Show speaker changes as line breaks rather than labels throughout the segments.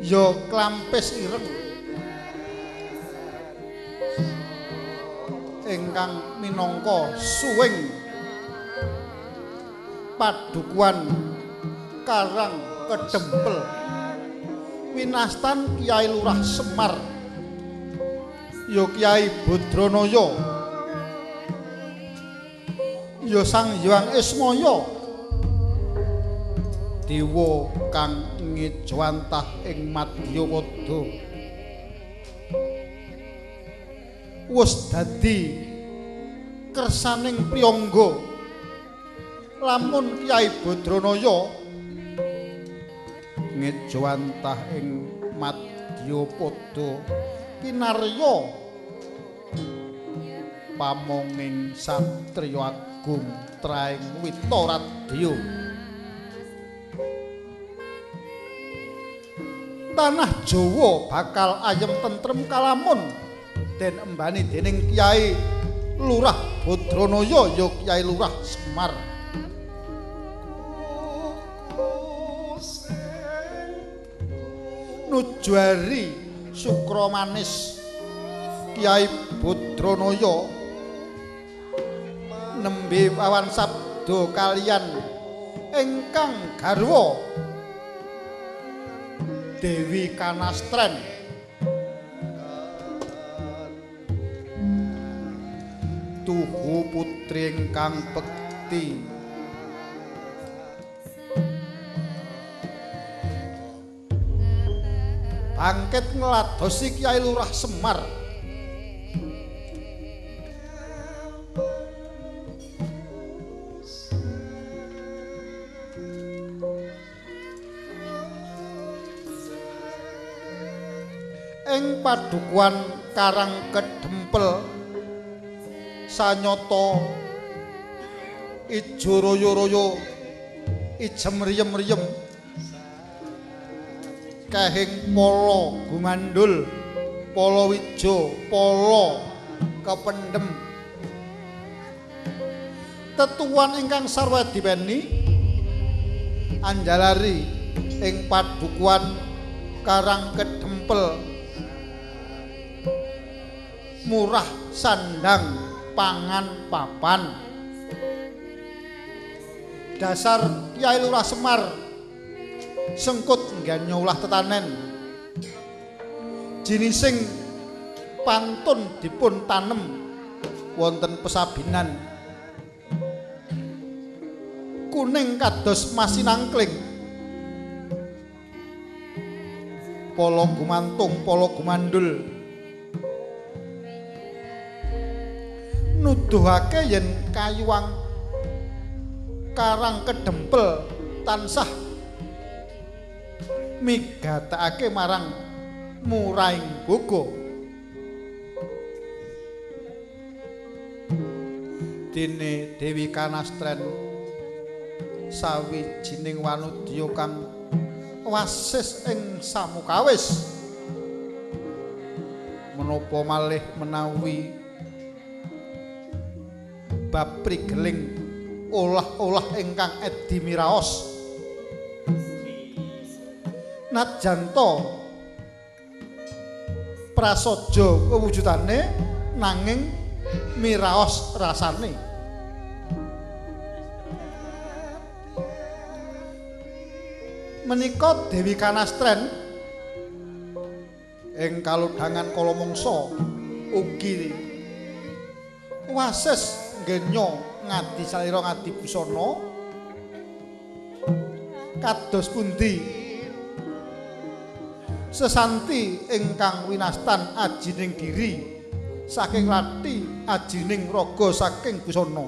Ya Klampis ireng ingkang minangka suwing padukuhan Karang Kedempel winastan Kyai Lurah Semar ya Kyai Badranaya ya Sang Hyang Ismaya dewa kang ngejawantah ing Madyapada wis dadi kersaning priyangga lamun Kyai Badranaya ngejawantah ing Madyapada kinarya pamonging satriya agung traing witoradya. Tanah Jawa bakal ayem tentrem kalamun den embani dening Kyai Lurah Badranaya ya Kyai Lurah Semar. Nujuari sukra manis Kyai Badranaya nembe wawan sabda kaliyan ingkang garwa Dewi Kanastren. Tuhu putri ingkang bekti bangkit ngladosi Kyai Lurah Semar. Ing padukuhan Karang Kedempel sanyata ijo royo-royo ijem riyem-riyem kehing pala gumandul pala wijo pala kependhem tetuan ingkang sarwa diweni anjalari ing padukuhan Karang Kedempel murah sandang pangan papan. Dasar Kyai Lurah Semar sengkut ngganyo ulah tetanen jinising pantun dipun tanem wonten pesabinan kuning kados masinangkling pala gumantung pala gumandul nuduhake yen kayuwang Karang Kedempel tansah migatekake marang murahing boga. Dene Dewi Kanastren sawijining wanudya kang wasis ing samukawis menapa malih menawi bab prigeling olah-olah ingkang edi miraos. Nadjanta prasaja kewujudane nanging miraos rasane. Menika Dewi Kanastren ing kalodhangan kala mangsa ugi wasis ngenyo ngadi salira ngadi busana kados pundi sesanti ingkang winastan ajining diri saking lathi ajining raga saking busana.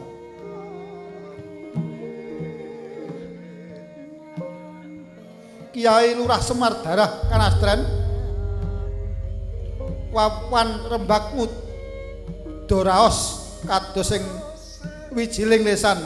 Kyai Lurah Semar Darah Kanastren wawan rembak muda raos kados sing wijiling lesan